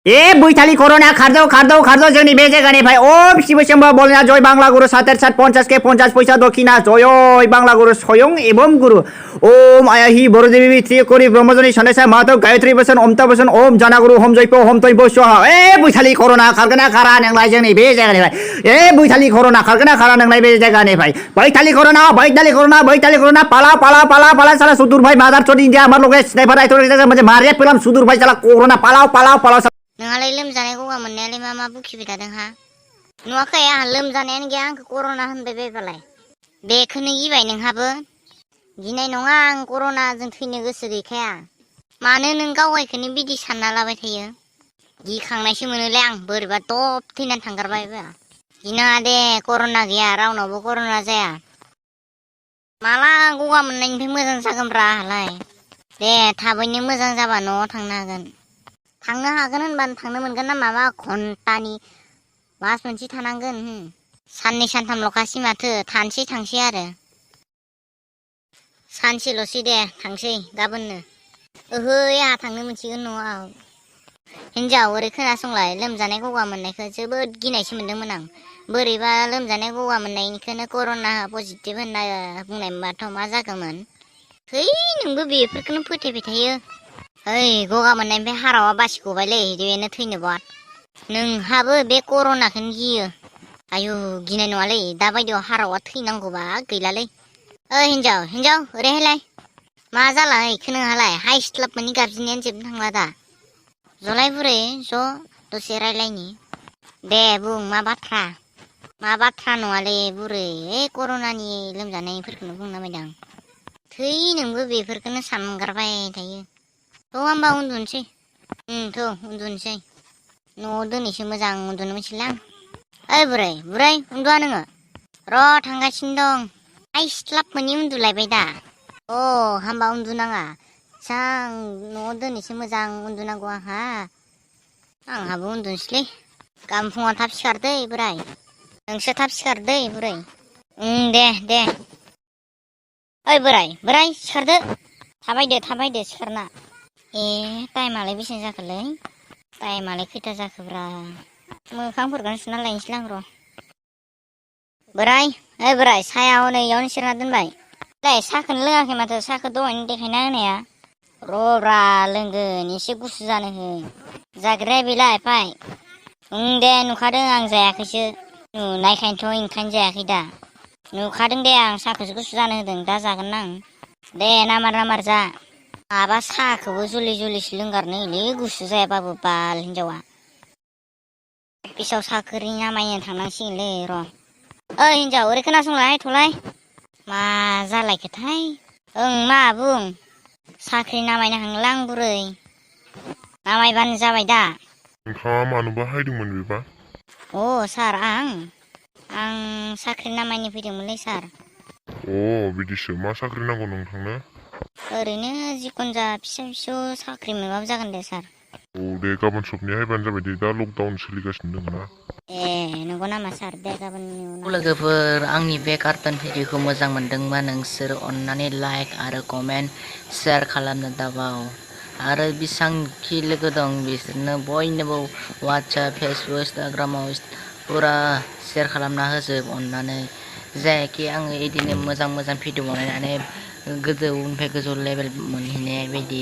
बैथालि कर'ना खारदौ जोंनि बे जायगानिफ्राय ओम शिव शम्भु बोलना जय बांला गुरु सातेर सात 50 के 50 पैसा दक्षिणा जय बांला गुरु स्वयं एवं गुरु ओम आयाहि बरदेवी त्रिकोणी ब्रह्मजनी सन्देशा माधव गायत्री बसन अमता बसन ओम जाना गुरु होम जयप होम तैब स्वाहा बैथालि कर'ना खारगोना खारा नोंलाय जोंनि बे जायगानिफ्राय बैथालि कर'ना खारगोना खारा नोंलाय बे जायगानिफ्राय बैथालि कर'ना पाला साला सुदूर भाई मादार चोद इंडिया हमार लोग स्नाइपर आइटो मुझे मारिया फिल्म सुदूर भाई साला कर'ना पालाव नोंहालाय लोमजानाय गगा मोननायालाय मा बुखिबाय थादों हा नुवाखै आंहा लोमजानायानो गैया आंखौ कर'ना होनबाय बायबालाय बेखौनो गिबाय नोंहाबो गिनाय नङा आं कर'नाजों थैनो गोसो गैखाया मानो नों गावगायखौनो बिदि सानना लाबाय थायो गिखांनायसो मोनोलै आं बोरैबा दब थैनानै थांगारबायबा गिनाङा दे कर'ना गैया रावनावबो कर'ना जाया माला गगा मोननायनिफ्राय मोजां जागोनब्रा आंहालाय दे थाबैनो मोजां जाबा न'आव थांनो हागोन होनबानो थांनो मोनगोन ना माबा घन्टानि मास मोनसे थानांगोन साननै सानथामल'खासै माथो थांसै आरो सानसेल'सै दे थांसै गाबोननो ओहो आंहा थांनो मोनसिगोन न'आव हिन्जाव ओरै खोनासंलाय लोमजानाय गगा मोननायखौ जोबोद गिनायसो मोनदोंमोन आं बोरैबा लोमजानाय गगा मोननायनिखौनो कर'ना पजिटिभ होनना बुंनायमोनबाथ' मा जागौमोन है नोंबो बेफोरखौनो फोथायबाय थायो ओइ गगा मोननायनिफ्राय हारावा बासिगबायलै बेनो थैनो बाद नोंहाबो बे कर'नाखौनो गियो आयु गिनाय नङालै दाबायदियाव हारावा थैनांगौबा गैलालै ओइ हिन्जाव ओरैहायलाय मा जाला इखौ नोंहालाय हायस्लाब मानि गाबज्रिनायानो जोबनो थांला दा जलाय बुरै ज' दसे रायलायनि दे बुं मा बाथ्रा नङालै बुरै कर'नानि लोमजानायफोरखौनो बुंनो नामायदों आं थै नोंबो बेफोरखौनो सानगारबाय थायो थ' होमबा उन्दुनोसै उन्दुनोसै न'आव दिनैसो मोजां उन्दुनो मोनसिलां ओइ बुरै उन्दुआ नोङो र' थांगासिनो दं आइस्लाब मोनि उन्दुलायबाय दा होमबा उन्दुनाङा आं न'आव दिनैसो मोजां उन्दुनांगौ आंहाबो उन्दुनोसैलै गाबोन फुङाव थाब सिखारदै बोराय नोंसो थाब सिखारदै बुरै दे ओइ बोराय सिखारदो थाबायदो सिखारना टाइमालाय बेसेबां जाखोलै टाइमालाय खैथा जाखोब्रा मोखांफोरखौनो सुना लायनोसैलां र' बोराय साया हनै इयावनो सेरना दोनबाय साहाखौनो लोङाखै माथो साहाखौ दहायनो देखायना होनाया र'ब्रा लोंगोन एसे गुसु जानो हो जाग्राया बेलाय फाय दे नुखादों आं जायाखैसो नुनायखायनोथ' ओंखायनो जायाखै दा नुखादों दे आं साहाखौसो गुसु जानो होदों दा जागोन आं दे नामार जा माबा साहाखौबो जलिसो लोंगारनो होयोलै गुसु जायाबाबो बाल हिन्जावा बिसाव साख्रि नामायनो थांनांसिगोनलै र' ओइ हिन्जाव ओरै खोनासंलाय थलाय मा जालायखोथाय मा बुं साख्रि नामायनो हांलां बुरै नामायबानो जाबाय दा नोंथाङा मानोबा हायदोंमोन बेबा सार आं साख्रि नामायनो फैदोंमोनलै सार बिदिसो मा साख्रि नांगौ नोंथांनो ओरैनो जिखुनु जा फिसा साख्रि मोनबाबो जागोन दे सार दे गाबोन सबनिया हायबानो जाबाय दे दा लकडाउन सोलिगासिनो दं ना नंगौ नामा सार दे गाबोन लोगोफोर आंनि बे कार्टुन भिडिअखौ मोजां मोनदोंबा नोंसोर अन्नानै लाइक आरो कमेन्ट शेयार खालामनो दाबाव आरो बेसांखि लोगो दं बिसोरनो बयनोबो वाट्सएप फेसबुक इन्सटाग्रामाव फुरा शेयार खालामना होजोब अन्नानै जायाखि आङो इदिनो मोजां भिडिअ बानायनानै गोजौनिफ्राय गोजौ लेभेल मोनहैनाय बायदि